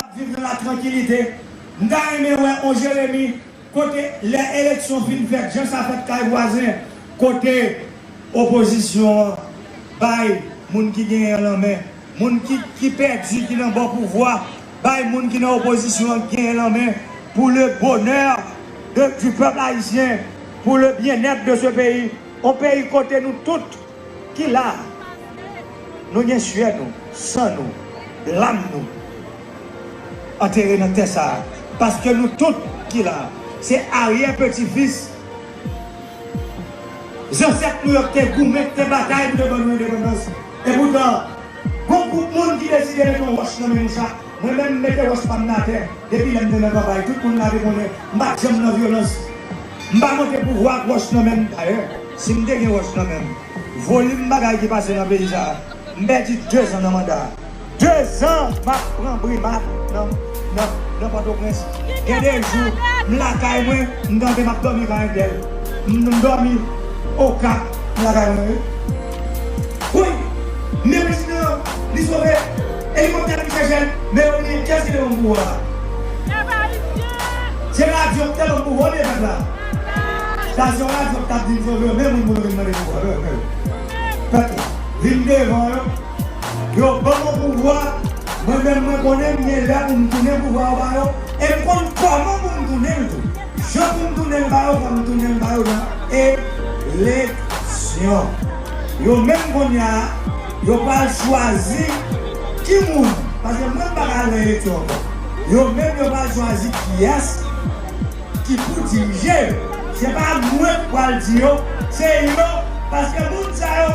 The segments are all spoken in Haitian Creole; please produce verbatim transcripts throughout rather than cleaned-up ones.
ap viv nan latrankilite. M ta renmen wè on Jeremi kote lè eleksyon fin fèt, jan sa fèt kay vwazen, kote opozisyon an bay moun ki genyen an lanmen, moun ki, ki pèdi, ki nan bò pouvwa, bay moun ki nan opozisyon an ki genyen lanmen pour le bonheur de, du peuple haïtien, pour le bien-être de ce pays. On peyi kote nou tout ki la, nou gen syè nou, san nou, lam nou antere nan tè sa a. Paske nou tout ki la, se aryè peti fis zansèt nou yo ki te goumen, ki te batay pou te ban nou endepandans. Epoutan, gon gwoup moun ki deside mete yon wòch nan men nou chak. Mwen menm, m mete wòch pa m nan atè. Depi lè m te nan kanpay, tout moun la te konnen m pa t janm nan vyolans. M pa monte pouvwa ak wòch nan men m. Dayè, si m te gen wòch nan men m, volim bagay ki pase nan peyi sa a, m pèdi dezan nan manda a. Dezan m ap pran brimat nan, nan, nan Pòtoprens. Gen de jou, m lakay mwen, m tande m ap dòmi kay entèl. M, m dòmi Okap, m lakay mwen, wi. Wi, men prezidan an, li sove. Elikoptè ki chèche l, men yo bliye kiyès ki te ban m pouvwa a. Se radyo ki te ban m pouvwa oubyen pèp la? Estasyon radyo ki t ap di m sove yo, men moun pou yo vin mande pouvwa. Pèp la vin devan yo. Yo ban m yon pouvwa, mwen menm mwen konnen m gen lè pou m tounen pouvwa yo ba yo, e m konn kòman pou m tounen l tou. Jan pou m tounen l ba yo, fò m tounen l ba yo nan eleksyon. Yo menm kounye a, yo pral chwazi ki moun, paske mwen m pa ka al nan eleksyon ankò. Yo menm yo pral chwazi kiyès ki pou dirije yo. Se pa mwen k pral di yo, se yo. Paske moun sa yo,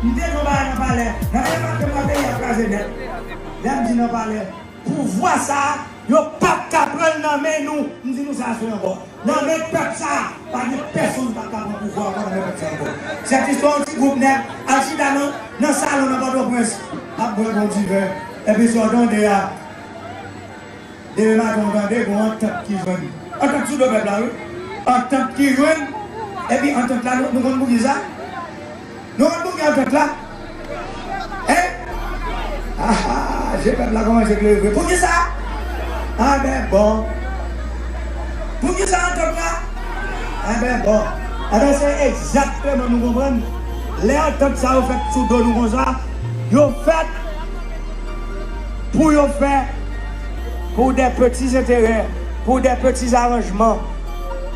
m te di yon bagay nan palè. Nan depatman peyi a kraze nèt. Lè m di nan palè, pouvwa sa a, yo p ap ka pran l nan men nou. M di nou sa aswè ankò. Nan men pèp sa a, pa gen pèsonn k ap ka pran pouvwa ankò nan men pèp sa a ankò. Sèt istwa yon ti gwoup nèg al chita nan, nan salon nan Pòtoprens, ap bwè bon diven. Epi sa w tande a, demen maten w tande gon antant ki jwenn. Antant sou do pèp la, wi. Antant ki jwenn. Epi antant la, nou, nou konn poukisa? Nou konn poukisa antant la? Hein? Ah, ah, je pèp la kòmanse klere vre. Poukisa? Ah, ben bon. Poukisa antant la? Ah, ben bon. Enben, se egzakteman nou konprann. Lè antant sa yo fèt sou do nou konsa, yo fèt pou yo fè, pou de peti enterè, pou de peti aranjman,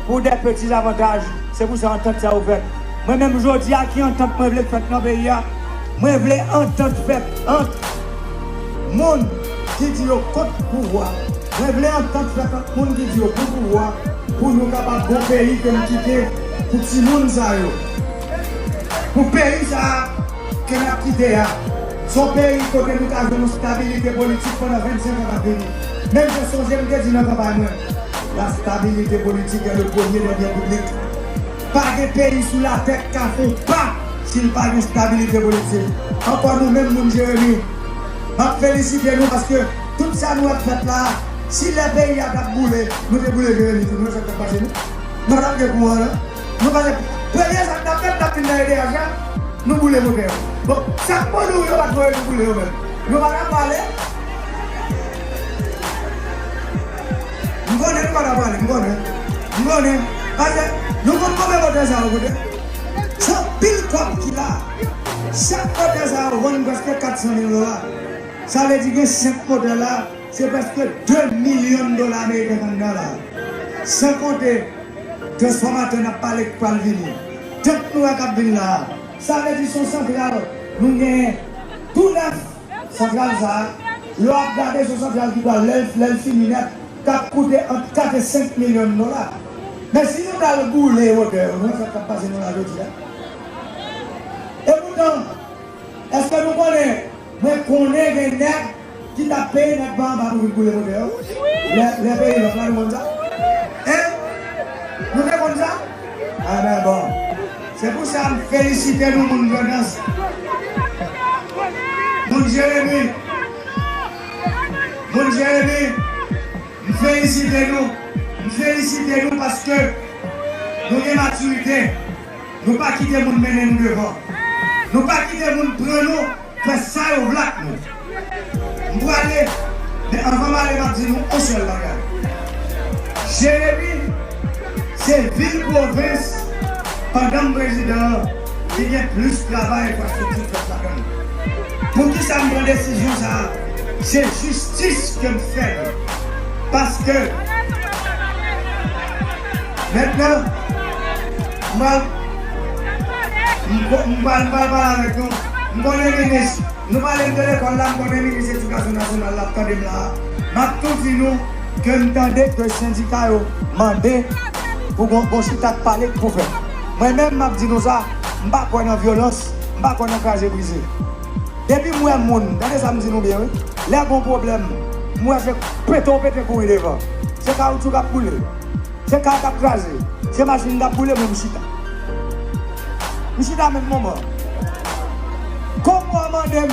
pou de peti avantaj. Se pou sa antant sa yo fèt. Mwen menm jodi a, ki antant mwen vle k fèt nan peyi a? Mwen vle antant fèt ant moun ki di yo kont pouvwa. Mwen vle antant fèt ant moun ki di yo pou pouvwa, pou nou kapab gon peyi ke n kite pou timoun sa yo. Pou peyi sa a ke n ap kite a, se yon peyi kote nou ka jwenn yon stabilite politik pandan vennsenk an k ap vini. Menm jan sonje m te di nan kanpay mwen, la stabilité politique est le premier des biens publics. Pa gen peyi sou latè k ka fè yon pa si l pa gen stabilite politik. Ankò nou menm moun Jeremi, m ap felisite nou paske tout sa nou ap fèt la a, si lè peyi a t ap boule, nou te boule Jeremi tou, nou wè sa k t ap pase nou? Nou pa t ap gen kouran, non? Nou pa t ap, premye sa k t ap fèt, t ap vin nan E D H la, nou boule motè yo. Bon, sa k pwodui yo pa t voye nou boule yo menm? Nou pa t ap pale? M konnen nou pa t ap pale, m konnen. M konnen. Paske nou konn konbyen motè sa yo koute? Se anpil kòb ki la. Chak motè sa yo vann prèske kat san mil dola. Sa vle di gen senk motè la, se prèske de milyon dola ameriken k anndan la. San konte transfòmatè n ap pale k pral vini. Tank nou wè k ap vin la a. Sa vle di se yon santral nou genyen tou nèf. Santral sa a, lè w ap gade, se yon santral ki pral, lè l, lè l fini nèt, k ap koute ant kat e senk milyon dola. Men si nou t al boule motè yo, nou wè sa k t ap pase nou la jodi a? Epoutan, èske nou konnen, mwen konnen gen nèg ki t ap peye nèg pa anba pou vin boule motè yo? Lè, lè peyi lòk la, nou konn sa? Hein? Nou te konn sa? Enben bon. Se pou sa m felisite nou, moun Grandans. Moun Jeremi. Moun Jeremi. M felisite nou. M felisite nou paske nou gen matirite. Nou pa kite moun mennen nou devan. Nou pa kite moun pran nou fè sa yo vle ak nou. M prale, men anvan m ale, m ap di nou yon sèl bagay. Jeremi se vil pwovens, pandan m prezidan an, ki gen plis travay enfrastrikti fèt ladan l. Poukisa m pran desizyon sa a? Se jistis ke m fè l. Paske, mentnan, m pral, m ko- m pral, m pral pale avèk nou. M konnen minis, nou pale m de lekòl la, m konnen minis edikasyon nasyonal la ap tande m la a. M ap tou di nou ke m tande ke sendika yo mande pou gon, gon chita k pale k pou fè. Mwen menm, m ap di nou sa, m pa kwè nan vyolans, m pa kwè nan kraze brize. Depi m wè moun, tande sa m di nou byen wi, lè gon pwoblèm, m wè se pete w pete kouri devan. Se kawoutchou k ap boule, se kay k ap kraze, se machin k ap boule, mwen m chita. M chita menm moman. Konpò mande m,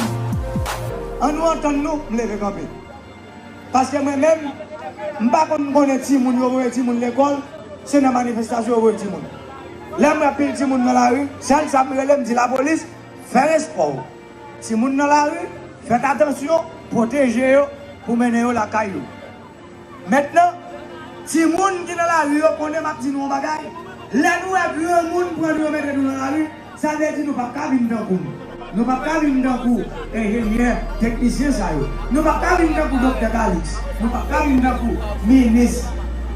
ann nou antann nou, m leve kanpe. Paske mwen menm, m pa konn konnen timoun yo voye timoun lekòl, se nan manifestasyon yo voye timoun. Lè m wè pil timoun nan lari, sèl sa m rele, m di lapolis, fè respè w. Timoun nan lari, fèt atansyon, pwoteje yo pou mennen yo lakay yo. Mentnan, timoun ki nan lari yo konnen m ap di nou yon bagay. Lè nou wè granmoun pran nou yo mete nou nan lari, sa vle di nou p ap ka vin tankou m. Nou p ap ka vin tankou enjenyè, teknisyen sa yo. Nou p ap ka vin tankou doktè Calixte. Nou p ap ka vin tankou minis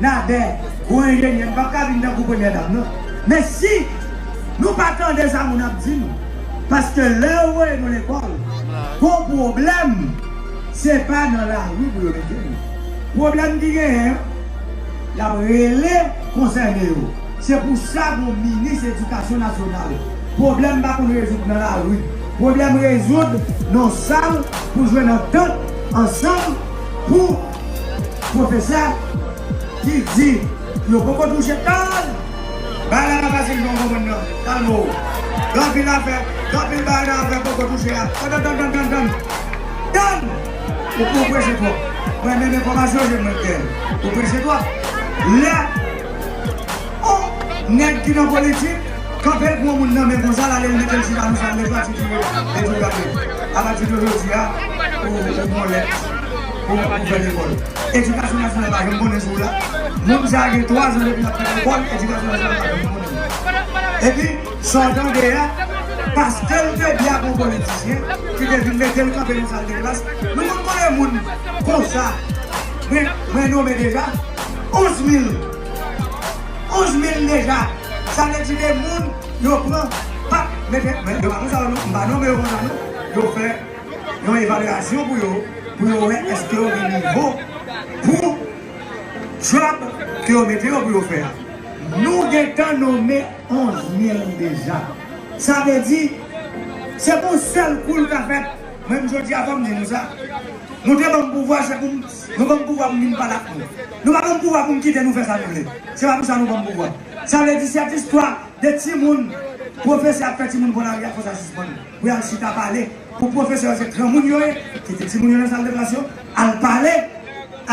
Nader, gwo enjenyè. Nou p ap ka vin tankou premyè dam, non. Men si nou pa tande sa moun ap di nou, paske lè yo voye nou lekòl, gon pwoblèm, se pa nan lari pou yo mete nou. Pwoblèm ki genyen, y ap rele konsène yo. Se pou sa gon minis edikasyon nasyonal. Pwoblèm pa konn rezoud nan lari. Pwoblèm rezoud nan sal pou jwenn antant ansanm pou pwofesè ki di yo poko touche. Tann! Bagay la pa fasil non, konprann nan. Kalme w. Gen anpil afè, gen anpil bagay nan afè poko touche a. Tann, tann, tann, tann, tann, tann! Ou, ou preche twòp. Mwen menm enfòmasyon je mwen gen. Ou preche twòp. Lè yon nèg ki nan politik kanpe l pran moun nan men konsa, l ale l mete l chita nan sal de klas, li di, li di, gade, apati de jodi a, ou, ou gon lèt pou, pou fè lekòl. Edikasyon nasyonal pa janm konnen sou w la. Moun sa a gen twa zan depi l ap fè lekòl, edikasyon nasyonal pa janm konnen. Epi, sa w tande a, paske l te byen ak yon politisyen ki te vin mete l kanpe nan sal de klas, nou konn konnen moun konsa. Mwen, mwen nonmen deja onz mil. Onz mil deja. Sa vle di de moun yo pran, pa mete, men yo pa konsa non, m pa nonmen yo konsa non. Yo fè yon evalyasyon pou yo, pou yo wè èske yo gen nivo pou djòb ke yo mete yo pou yo fè a. Nou gentan nonmen onz mil deja. Sa vle di, se pou yon sèl kou l ka fèt. Mwen, m jodi a, fò m di nou sa. Nou te ban m pouvwa, se pou m, nou ban m pouvwa pou m vin pale ak nou. Nou pa ban m pouvwa pou m kite nou fè sa nou vle. Se pa pou sa nou ban m pouvwa. Sa vle di, sèt istwa de timoun, pwofesè ap fè timoun pran lari a, fò sa sispann. Pou y al chita pale, pou pwofesè yo se granmoun yo ye, kite timoun yo nan sal de klas yo, al pale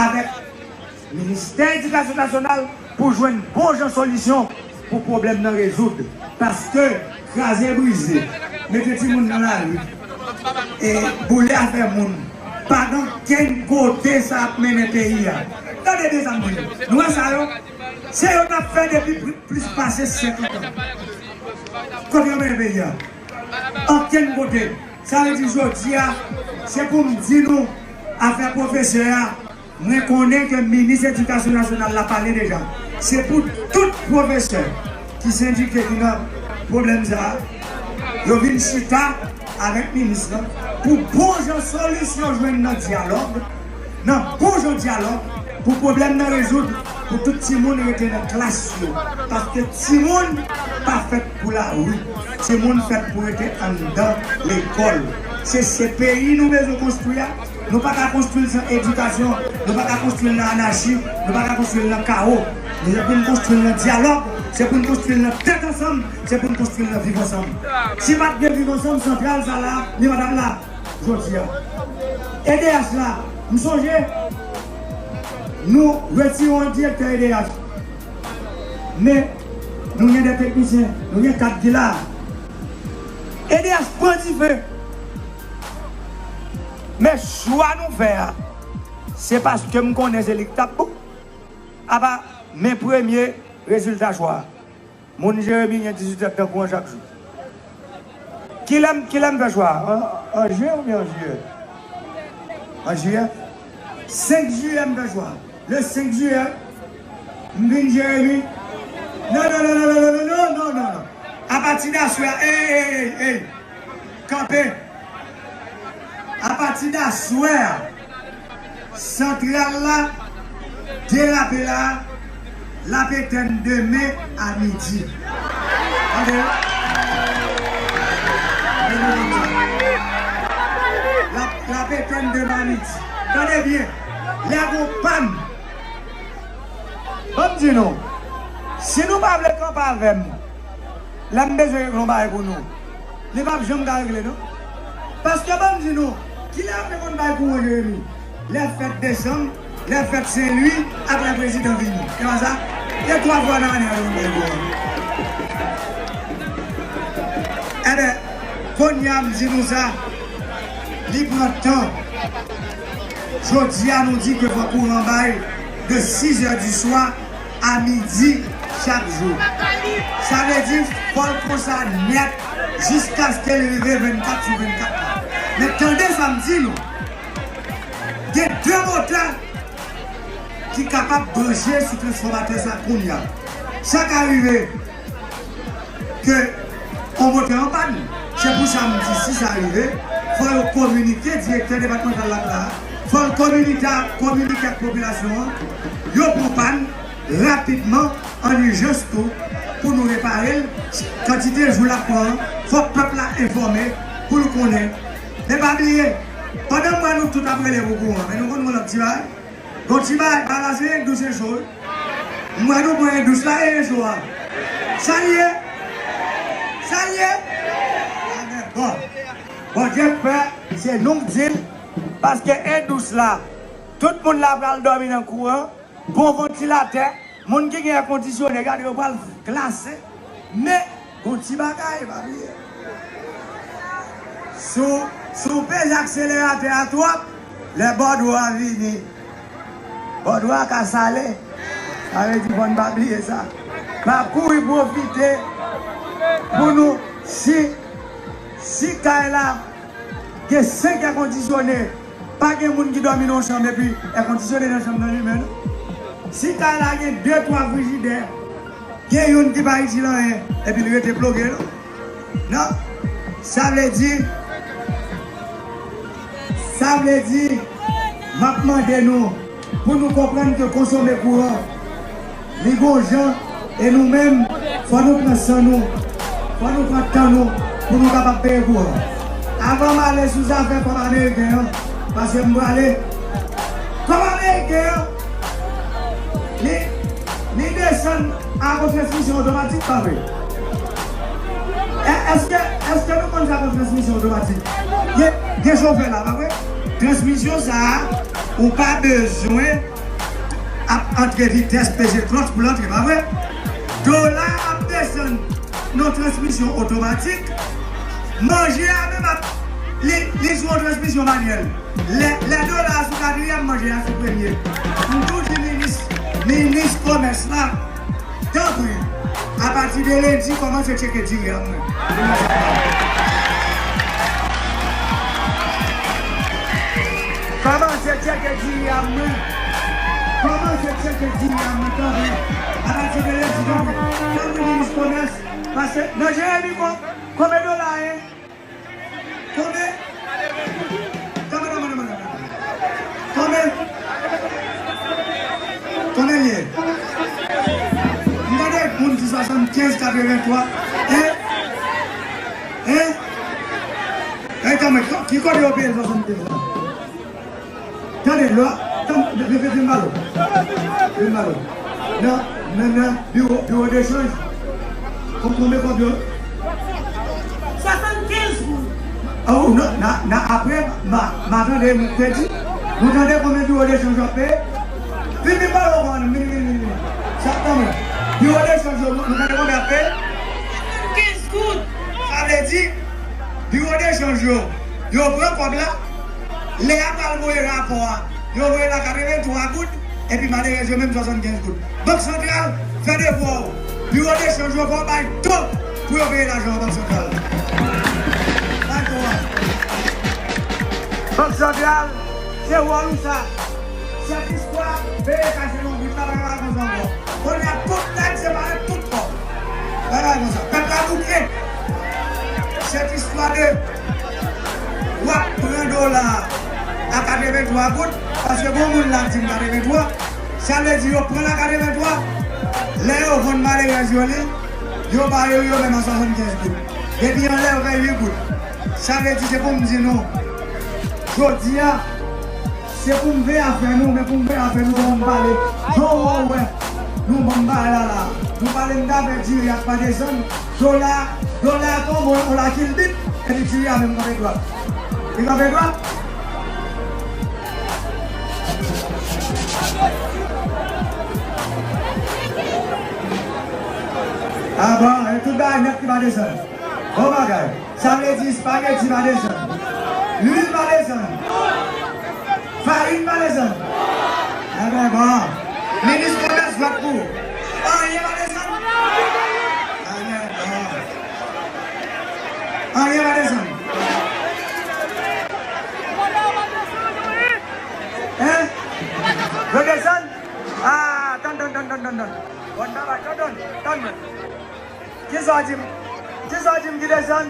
avèk Ministè Edikasyon Nasyonal pou jwenn bon jan solisyon pou pwoblèm nan rezoud. Paske kraze brize, mete timoun nan lari, e boule afè moun, pa gen okenn kote sa ap mennen peyi a. Tande byen sa m di nou. Nou wè sa yo? Se yo n ap fè depi pli- plis pase senkant an. Kote yo mennen peyi a? Okenn kote. Sa vle di jodi a, se pou m di nou, afè pwofesè a, mwen konnen ke minis edikasyon nasyonal la pale deja. Se pou tout pwofesè ki sendike ki nan pwoblèm sa a, yo vin chita avèk minis lan pou bon jan solisyon jwenn nan dyalòg, nan bon jan dyalòg, pou pwoblèm nan rezoud, pou tout timoun rete nan klas yo. Paske timoun pa fèt pou lari. Timoun fèt pou rete anndan lekòl. Se, se peyi nou bezwen konstwi a. Nou pa ka konstwi l san edikasyon. Nou pa ka konstwi l nan anachi. Nou pa ka konstwi l nan kawo. Men se pou n konstwi l nan dyalòg. Se pou n konstwi l nan tèt ansanm. Se pou n konstwi l nan viv ansanm. Si pa t gen viv ansanm, santral sa la, li pa t ap la jodi a. E D H la, m sonje, nou retire yon direktè E D H. Men, nou gen de teknisyen, nou gen kad ki la. E D H pran dife. Men chwa nou fè a, Se paske m konnen se li k t ap bon. Apa, men premye rezilta chwa a. Moun Jeremi gen dizuit èdtan kouran chak jou. Kilè m, kilè m fè chwa a? An, an jen oubyen an jiyè? An jiyè. Senk jiyè m fè chwa a. Le senk jiyè, m vin Jeremi. Non, non, non, non. Apati de aswè a, ey, ey, ey, ey. Kanpe. Apati de aswè a, santral la, derape la, l ap etenn demen a midi. Tande. L ap, l ap etenn demen a midi. Tande byen. Lè gon pàn, ban m di nou, si nou pa vle kanpe avè m, lè m bezwen regle yon bagay pou nou, li p ap janm ka regle, non. Paske ban m di nou, kilè yo te konn bay kouran Jeremi? Lè fèt Desanm, lè fèt Sen Lwi, ak lè prezidan vini. Se pa sa? Se twa fwa nan ane a yo konn bay kouran. Enben, kounye a m di nou sa, li pran tan. Jodi a, nou di ke fò kouran bay de sis è di swa a midi chak jou. Sa vle di, fò l konsa nèt jiskaske l rive vennkat sou vennkat la. Men tande sa m di nou. Gen de motè ki kapab branche sou transfòmatè sa kounye a. Sa ka rive ke yon motè an pàn. Se pou sa m di, si sa rive, fò yo kominike, direktè depatmantal la k la a, fò l kominike, kominike ak popilasyon an, yo pran pàn rapidman, an ijans tou, pou nou repare l, kantite jou l ap pran an, fòk pèp la enfòme pou l konnen. Men pa bliye, pandan m wè nou tout ap rele pou kouran, men nou konn yon lòt ti bagay. Gon ti bagay, bagay la se en dous en cho wi. M wè nou pran en dous la e en cho a. Sa l ye? Sa l ye? Amèn. Bon. Bondye k fè, se nou k di l, paske en dous la, tout moun la pral dòmi nan kouran, gon vantilatè, moun ki gen èkondisyone, gade yo pral glase. Men, gon ti bagay, pa bliye. Si w, si w peze akseleratè a twòp, lè bòdwo a vini, bòdwo a ka sale. Sa vle di fò n pa bliye sa. M ap kouri pwofite pou nou, si, si kay la gen senk èkondisyone, pa gen moun ki dòmi nan yon chanm epi èkondisyone nan chanm nan limen, non. Si kay la gen de, twa frijidè, gen youn ki pa itil anyen, epi l rete ploke, non. Non. Sa vle di, sa vle di, m ap mande nou, pou nou konprann ke konsome kouran, li gon jan, e nou menm, fò nou pran san nou, fò nou pran tan nou, pou nou kapab peye kouran. Avan m ale sou zafè kòb ameriken an, paske m prale, kòb ameriken an, li, li desann a gon transmisyon otomatik, pa vre? È-, èske, èske nou konn sa gon transmisyon otomatik? Gen, gen chofè la, pa vre? Transmisyon sa a, ou pa bezwen ap antre vitès, peze klòtch pou l antre, pa vre? Dola ap desann nan transmisyon otomatik. Manje a menm ap, li, li sou yon transmisyon manyèl. Lè, lè dola a sou katriyèm, manje a sou premye. M tou di minis, minis komès la, tanpri, apati de lendi, kòmanse tcheke diri a mwen. Kòmanse tcheke diri a mwen. Kòmanse tcheke diri a mwen, tanpri. Apati de lendi, tanpri. Tanpri, minis komès. Paske nan Jeremi, kon-, konbyen dola ye? Konbyen? Tanpri, tanpri, tanpri, tanpri. Konbyen? Konbyen l ye? M tande moun di swasannkenz, katrevenntwa. Hein? Hein? Hey, tanpri, ki kote yo peye swasannkenz la? Tande, lò, tann, vin, vin, vin ba l. Vin ba l. Nan, nan, nan, biwo, biwo de chanj. Kon-, konbyen, konbyen? Swasannkenz goud. Oh, non, nan, nan, apre, ma, ma tande, m te di, nou tande konbyen biwo de chanj w ap peye? Vin, vin ba l ankò, vin, vin, vin, vin. Sa konbyen? Biwo de chanj yo, nou, nou tande konbyen ap peye? Swasannkenz goud. Sa vle di, biwo de chanj yo, yo pran kòb la, lè y ap al voye rapò a, Yo voye l a katrevenntwa goud, epi malerèz yo menm swasannkenz goud. Bank Santral, fè devwa w. Biwo de chanj yo fò bay do pou yo peye lajan an Bank Santral. Bay do a. Bank Santral, se wòl ou sa. Sèt istwa, veye kache nan vit la, pa ka konsa ankò. Kounye a, tout nèg separe tout kò. Bagay konsa. Pèp la bouke. Sèt istwa de w ap pran dola a katrevenntwa goud, paske bon moun la di m katrevenntwa, sa vle di yo pran l a katrevenntwa, lè yo vann malerèz yo li, yo ba yo yo menm a swasannkenz goud. Depi anlè yo fè uit goud. Sa vle di se pou m di nou, jodi a, se pou m veye afè nou, men pou m veye afè nou, ban m pale. Jan w wè, nou ban m pale la la. Nou pale m t avè diri a pa desann. Dola, dola a tonbe, on la kilbit, epi diri a menm kanpe dwat. Li kanpe dwat. A bon, e tout bagay nèt ki pa desann. Bon bagay. Sa vle di espageti pa desann. Lwil pa desann. Farin pa desann. Enben bon. Minis komès vòt pou. Anyen pa desann. Enben bon. Anyen pa desann. Hein? Yo desann? Ah, tann, tann, tann, tann, tann, tann. Bon, tann, tann, tann, tann. Kisa w di m? Kisa w di m ki desann?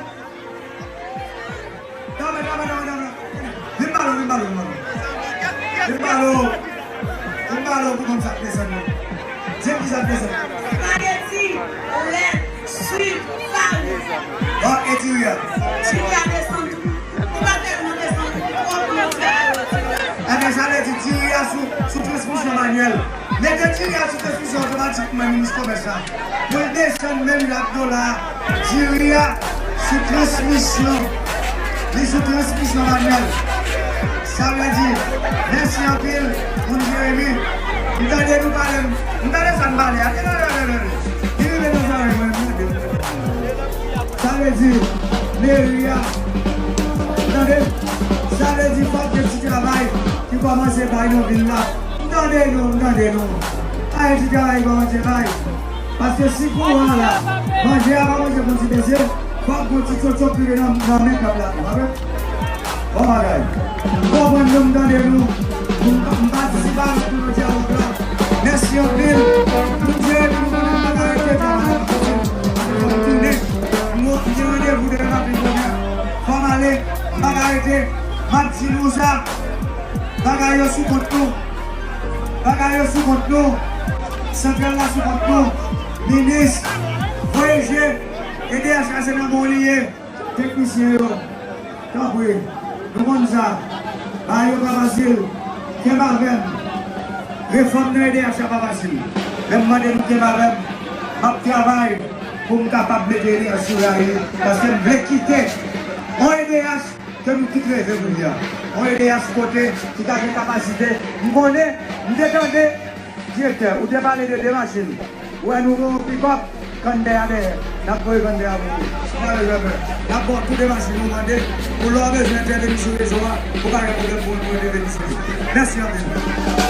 Tann, tann, tann, tann, tann. Vin pale w, vin pale w, vin pale w. Vin pale w. Vin pale w pou konn sa k desann yo. Di m kisa k desann. Espageti, lèt, swit, farin. Bon, e diri a? Diri a desann tou. Li pa tèlman desann, li twò plis pase diri a. Enben, sa vle di diri a sou, sou transmisyon manyèl. Mete diri a sou transmisyon otomatikman, minis komès la. Pou l desann menm jan ak dola a, diri a sou transmisyon. Li sou transmisyon manyèl. Sa vle di, mèsi anpil, moun Jeremi. M tande nou pale, m tande sa n pale a. Tande, tande, tande. Li rive nan zòrèy mwen, m tande. Sa vle di, meri a, tande, sa vle di fòk gen ti travay ki kòmanse bay nan vil la. M tande nou, m tande nou. Pa gen ti travay ki kòmanse bay. Paske si kouran la, manje a pa manje pou ti bese, fòk gon ti tchotchot rive nan, nan men pèp la tou, pa vre? Bon bagay. M konprann nou, m tande nou. M, m patisipe avèk nou nan dyalòg la. Mèsi anpil. Bondye, nou konnen m pa ka rete travay la fasil. Fò m tounen. M gen randevou demen maten kounye a. Fò m ale. M pa ka rete. M ap di nou sa. Bagay yo sou kont nou. Bagay yo sou kont nou. Santral la sou kont nou. Minis, voye je. E D H la se nan men w li ye. Teknisyen yo, tanpri, nou konn sa. Bagay yo pa fasil. Kenbe avè m. Refòm nan E D H la pa fasil. Men m mande nou kenbe avè m. M ap travay pou m kapab mete E D H sou rayi. Paske m vle kite yon E D H ke nou tout reve kounye a. Yon E D H kote ki ta gen kapasite. M konnen, m te tande, direktè, ou te pale de de machin. Ou wè nou gen yon pikòp, kanndè a dèyè. N ap voye kanndè a pou ou. N ap voye kanndè. N ap ba w tou de machin ou mande. Pou lè w bezwen entèveni sou rezo a, ou pa gen pwoblèm pou w entèveni sou li. Mèsi anpil.